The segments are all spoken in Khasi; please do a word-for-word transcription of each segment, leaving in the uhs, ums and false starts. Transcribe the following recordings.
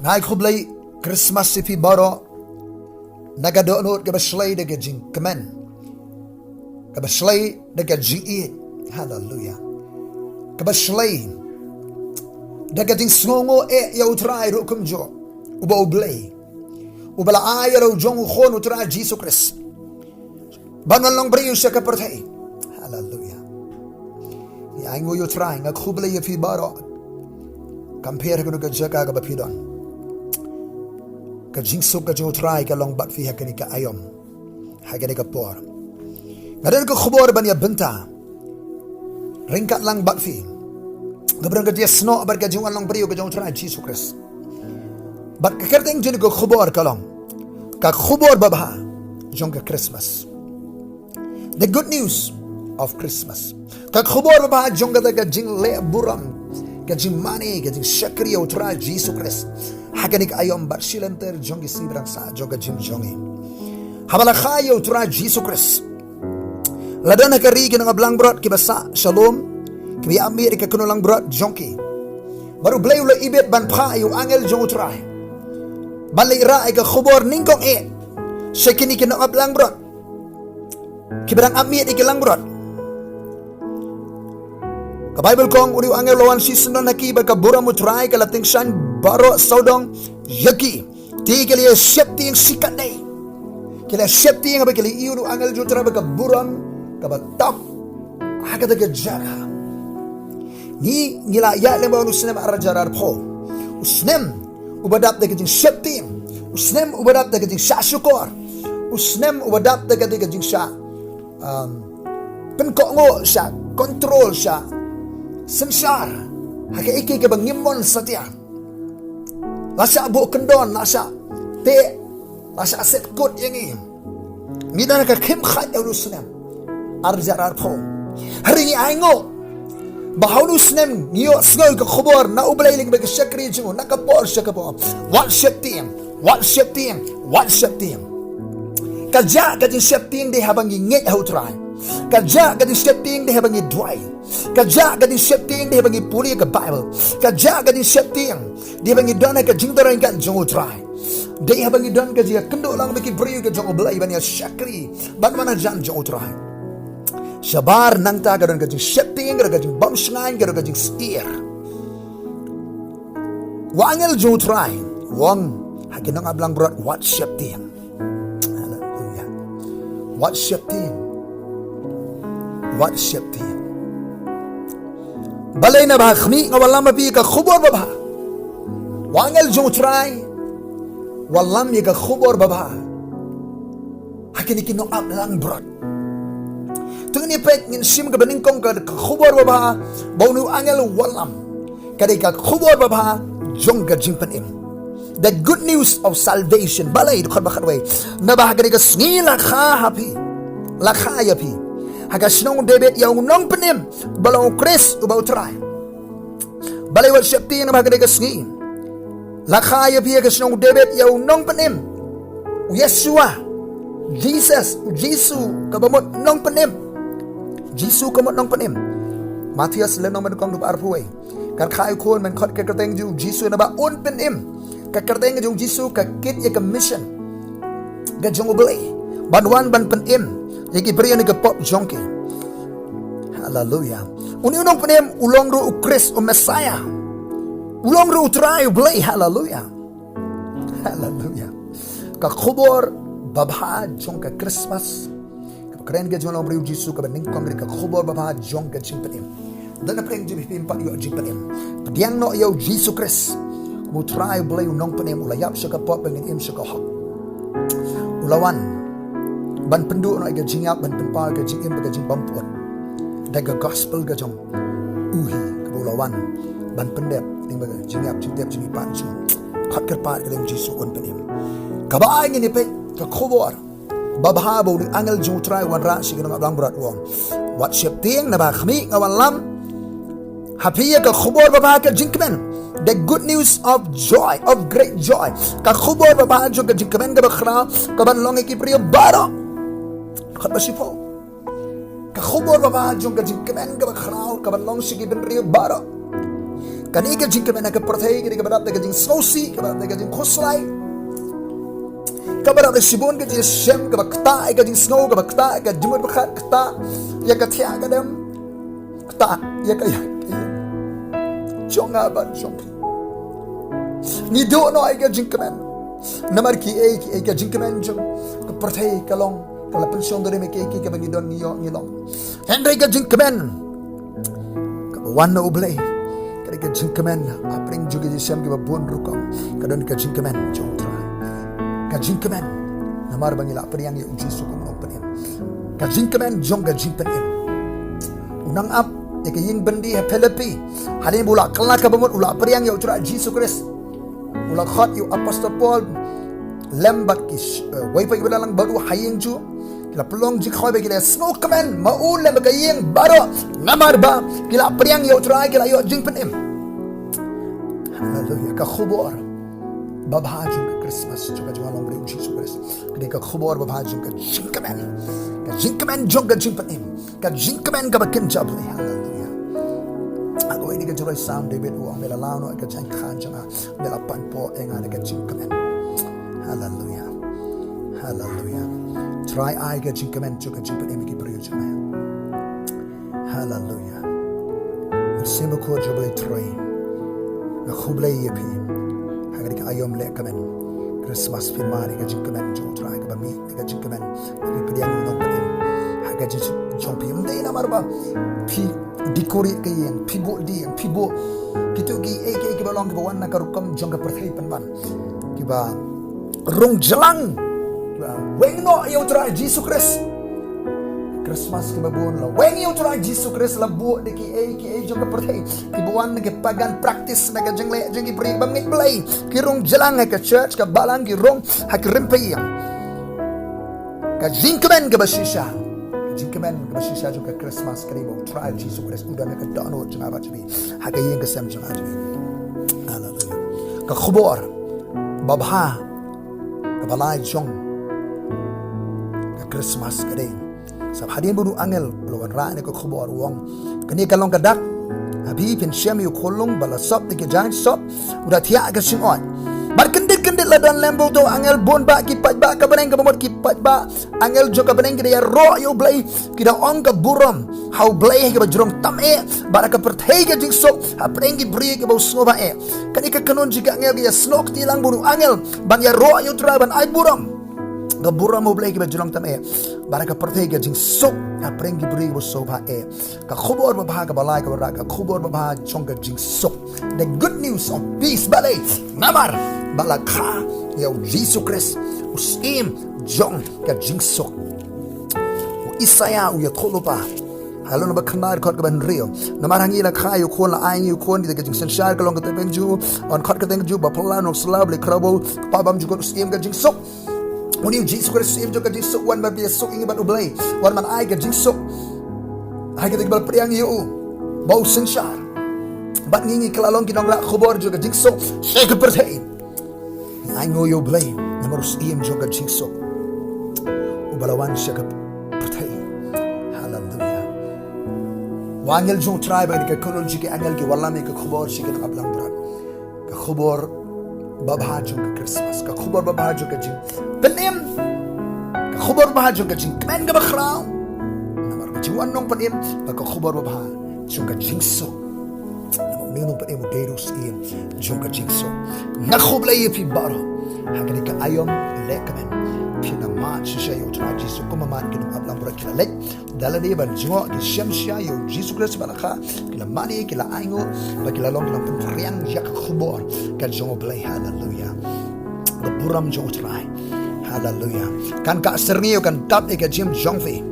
Nga ai khublei Christmas ïa phi baroh. Na ka dohnud kaba shlei da ka jingkmen, kaba shlei da ka jingïeit. Haleluya. Kaba shlei da ka jingsngewnguh eh ïa U Trai ruh kumjuh, uba U Blei, uba la ai ïa la u jong u Khun U Trai Jisu Khrist ban wan long briew sha ka pyrthei. Haleluya. Ngi ainguh ïa U Trai, nga khublei ïa phi baroh. Kam pher ha kano ka jaka kaba phi don, ka jingsuk ka jong U Trai ka long bad phi ha kane ka aïom, ha kane ka por. Nga don ka khubor ban ïa bynta ryngkat lang bad phi, kaba don ka jingïasnoh bad ka jingwan long briew ka jong U Trai Jisu Khrist. Bad ka kyrteng jong ka khubor ka long ka khubor babha jong ka Christmas. The good news of Christmas. Ka khubor babha jong kata ka jingleh burom, ka jingmane, ka jingshakri ïa U Trai Jisu Khrist ha kane ka aïom bad shi lynter jong ki sngi ba dang sah jong ka jingim jong ngi. Haba la kha ïa U Trai Jisu Khrist, la don ha ka ri ki nongap langbrot kiba sah shalom, kiba ïa ap miet ïa ka kynhun langbrot jong ki. Bad U Blei u la ibit ban phah ïa u angel jong U Trai ban leit rah ïa ka khubor nyngkong eh sha kine ki nongap langbrot kiba dang ap miet ïa ki langbrot. Ka Baibl ka ong, une u angel u la wan shisyndon ha ki bad ka burom U Trai ka la tyngshaiñ baroh sawdong ïa ki. Te ki la ïa sheptieng shikatdei. Ki la sheptieng bad ki la ïohi une u angel jong U Trai bad ka burom kaba tap ha kata ka jaka. Ngi, ngi la ïaid lem bad une u snem ar hajar arphew. U snem uba dap da ka jingsheptieng. U snem uba dap da ka jingshah shukor. U snem uba dap da ka, da ka jingshah, um, pynkohnguh, shah kontrol, shah synshar ha kaei kaei kaba ngim mon satia. La shah buh kyndon, la shah teh, la shah set kut ïa ngi. Ngi don ha ka khim khait ïa une u snem ar hajar arphew. Hynrei ngi ainguh ba ha une u snem ngi ïohsngew ïa ka khubor na U Blei lyngba ki shakri jong u, na ka por sha ka por. Wat sheptieng, wat sheptieng, wat sheptieng. Ka jah ka jingsheptieng dei haba ngi ngeit ha U Trai. Ka jah ka jingsheptieng dei haba ngi duwai. Ka jah ka jingsheptieng dei haba ngi pule ka Baibl. Ka jah ka jingsheptieng dei haba ngi don ha ka jingtharai kat jong U Trai. Dei haba ngi don ka jingïakynduh lang bad ki briew ka jong U Blei ban ïa shakri, ban wan hajan jong U Trai. Shabar nangta ka don ka jingsheptieng, ka don ka jingbymshngaiñ, ka don ka jingsyier. U angel jong U Trai u ong ha ki nongap langbrot, wat sheptieng. Haleluya. Wat sheptieng. Wat sheptieng. Balei? Naba ha khmih nga wallam ïa phi ka khubor babha. U angel jong U Trai u wallam ïa ka khubor babha ha kine ki nongap langbrot. To ngin ïa peit, ngin shim kaba nyngkong ka, ka khubor babha ba une u angel u wallam. Ka dei ka khubor babha jong ka jingpynim. The good news of salvation. Balei? Dkhot ba khatwei. Naba ha kane ka sngi la kha ha phi, la kha ïa phi ha ka shnong David ïa u nongpynim ba long U Khrist uba U Trai. Balei wat sheptieng? Naba ha kane ka sngi la kha ïa phi ha ka shnong David ïa u nongpynim, u Yeshua, Jesus, u Jisu kaba mut nongpynim. Jisu ka mut nongpynim. Mathaios lynnong ba nyngkong dkhot arphew wei. Kan kha ïa u khun, men khot ka kyrteng jong u Jisu naba un pynim. Ka kyrteng jong u Jisu ka kit ïa ka mission ka jong U Blei ban wan ban pynim ïa ki briew na ka pop jong ki. Haleluya. Une u nongpynim u long ruh U Khrist, u Messiah. U long ruh U Trai U Blei. Haleluya. Haleluya. Ka khubor babha jong ka Christmas kaba kren ka jong u long briew Jisu, kaba nyngkong ka dei ka khubor babha jong ka jingpynim. Don na pdeng jong phi phim pat ïoh jingpynim. Pdiang noh ïa u Jisu Khrist kum U Trai U Blei, u nongpynim, u la ïap sha ka pop ba ngin im sha ka hok. U la wan ban pynduh noh ïa ka jingïap, ban pynpaw ïa ka jingim bad ka jingbympat da ka gospel ka jong u hi, kaba u la wan ban pyndep lyngba ka jingïap jingtep jong ki paid Jiw. Khot kyrpad ka dei u Jisu un pynim. Kaba ai ngin ïa peit ka khubor babha ba u dei u angel jong U Trai u wanrah sha ki nongap langbrot, u ong, wat sheptieng, naba ha khmih nga wallam ha phi ïa ka khubor babha ka jingkmen. The good news of joy, of great joy. Ka khubor babha jong ka jingkmen kaba khraw kaban long ïa ki briew baroh. Khot ba shiphew. Ka khubor babha jong ka jingkmen kaba khraw kaban long sha ki bynriew baroh. Kane ka jingkmen ha ka pyrthei ka dei kaba dap da ka jingsngewsih, kaba dap da ka jingkhuslai, kaba dap da shibun ka jingshem, kaba ktah ïa ka jingsngew, kaba ktah ïa ka jingmut bakhat, ktah ïa ka thiah ka dem, ktah ïa ka ïa ka jong nga bad jong phi. Ngi duh noh ïa ka jingkmen. Namar kiei kiei, ka jingkmen jong ka pyrthei ka long, ka la pynshong da rim ïa kiei kiei kaba ngi don, ngi ïoh, ngi long. Hynrei ka jingkmen kaba wan na U Blei ka dei ka jingkmen hapdeng jong ka jingshem kiba bun rukom. Ka don ka jingkmen jong U Trai, ka jingkmen namar ba ngi la pdiang ïa U Jisu kum U Nongpynim, ka jingkmen jong ka jingpynim. U nang ap ïa ka ïing byndi ha Philippi, hadien ba u la kylla ka bamut, u la pdiang ïa U Trai Jisu Khrist. U la khot ïa u Apostol Paul lem bad ki sh-, eh, wei pa kiba dang lang bad u ha ïing jong u. Ki la pynlong jingkhawai ba ki la sngewkmen ma u lem bad ka ïing baroh, namar ba ki la pdiang ïa U Trai, ki la ïoh jingpynim. Haleluya. Ka khubor babha jong ka Christmas jong ka jong ka longbriew U Jisu Khrist ka dei ka khubor babha jong ka jingkmen, ka jingkmen jong ka jingpynim, ka jingkmen kaba kynja Blei. Haleluya. Ha kawei na ka jingrwai Salm, David u ong, me la law noh ïa ka jaiñ kha jong nga, me la pan poh ïa nga da ka jingkmen. Haleluya. Haleluya. Trai ai ka jingkmen jong ka jingpynim ïa ki briew jong me. Haleluya. Mynsiem Bakhuid jong U Blei Trai, nga khublei ïa phi ha kane ka aïom lehkmen Christmas. Phi mad ïa ka jingkmen jong U Trai kaba mih na ka jingkmen ba phi pdiang ïa U Nongpynim ha ka jingim jong phi. Ym dei namar ba phi decorate ka ïing, phi buh dieng, phi buh kito kiei kiei kiba long kiba wan na ka rukom jong ka pyrthei pynban, kiba rung jlang, kiba weng noh ïa U Trai Jisu Khrist. Christmas kiba bun la weng ïa U Trai Jisu Khrist, la buh da kiei kiei jong ka pyrthei, kiba wan na ki pagan practice, na ka jingleh jong ki briew bym ngeit Blei. Ki rung jlang ha ka church, ka balang, ki rung ha ki rympei ïing. Ka jingkmen kaba shisha, ka jingkmen kaba shisha jong ka Christmas ka dei ba U Trai Jisu Khrist u don ha ka dohnud jong nga bad jong phi, ha ka ïing ka sem jong nga bad jong phi. Haleluya. Ka khubor babha kaba lai jong ka Christmas ka dei, sa hadien ba u angel u la wanrah ïa ka khubor, u ong, kane ka long ka dak ha phi, phin shem ïa u khunlung ba la sop da ki jaiñ sop, u da thiah ha ka shyngod. Bad kyndit kyndit la don lem bad uto u angel bun bah ki paidbah ka bneng, kaba mut ki paidbah angel jong ka bneng ki da ïaroh ïa U Blei, ki da ong ka burom ha U Blei ha kaba jrong tam eh, bad ha ka pyrthei ka jingsuk hapdeng ki briew kiba u sngewbha eh. Kane ka kynhun jong ki angel ki ïasnoh kti lang bad u angel ban ïaroh ïa U Trai, ban ai burom, ka burom ha U Blei ha kaba jrong tam eh, bad ha ka pyrthei ka jingsuk hapdeng ki briew kiba u sngewbha eh. Ka khubor babha kaba lai kaba wanrah, ka khubor babha jong ka jingsuk. The good news of peace. Balei? Namar ba la kha ïa U Jisu Khrist, u Syiem jong ka jingsuk. U Isaïah u ïathuh lypa ha lynnong ba khyndai, dkhot kaba hynriew: Namar ha ngi la kha ïa u Khun, la ai ngi ïa u Khun, kata ka jingsynshar ka long ka tyrpeng jong u, yn khot ka kyrteng jong u Baphylla, Nongkyrshan Blei Khraw Ba, Kpa Bymjukut, u Syiem ka jingsuk. Une u Jisu Khrist, u Syiem jong ka jingsuk, wan ban pynïasuk ïa ngi bad U Blei, wan ban ai ka jingsuk ha kito kiba la pdiang ïa u ba u synshar. Bad ngi, ngi kylla long ki nongrah khubor jong ka jingsuk sha ka pyrthei. Ngi ainguh ïa U Blei namar u Syiem jong ka jingsuk uba la wan sha ka pyrthei. Haleluya. U angel jong U Trai bad ka kynhun jong ki angel ki wallam ïa ka khubor sha ki nongap langbrot. Ka khubor babha jong ka Christmas, ka khubor babha jong ka jingpynim, ka khubor babha jong ka jingkmen kaba khraw namar ka jingwan Nongpynim, bad ka khubor babha jong ka jingsuk namar une u Nongpynim u dei ruh u Syiem jong ka jingsuk. Nga khublei ïa phi baroh ha kane ka aïom lehkmen. Phin ym mad shisha ïa U Trai Jisu kumba mad ki nongap langbrot, ki la leit da lade ban jngoh, ki shim shai ïa U Jisu Khrist ba la kha, ki la mane, ki la ainguh, bad ki la long ki nongpynriang ïa ka khubor ka jong U Blei. Haleluya. Ka burom jong U Trai. Haleluya. Kan kah syrngiew, kan dap ïa ka jingim jong phi.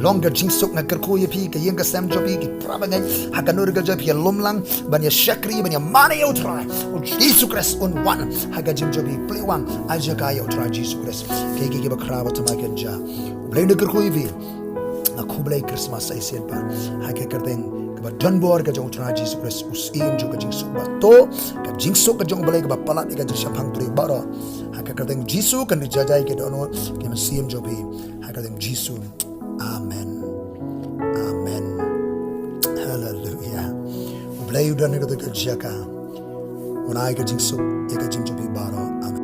Long ka jingsuk, nga kyrkhu ïa phi, ka ïing ka sem jong phi, ki para bangeit, ha ka nongrim ka jong phi, ïa lum lang ban ïa shakri, ban ïa mane ïa U Trai. U Jisu Khrist un wan ha ka jingim jong phi. Plie wang, ai jaka ïa U Trai Jisu Khrist. Kiei kiei kiba khraw ba thymmai kynja. U Blei un kyrkhu ïa phi. Nga khublei Christmas sa shisien pat ha ka kyrteng kaba donbor ka jong U Trai Jisu Khrist, u Syiem jong ka jingsuk, ba to ka jingsuk ka jong U Blei kaba palat ïa ka jingshemphang briew baroh. Ha ka kyrteng Jisu kan ri jai jai ki dohnud ki mynsiem jong phi. Ha ka kyrteng Jisu. Amen. Amen. Haleluya. U Blei u don ïa kata ka jaka. Un ai ka jingsuk ïa ka jingjop baroh. Amen.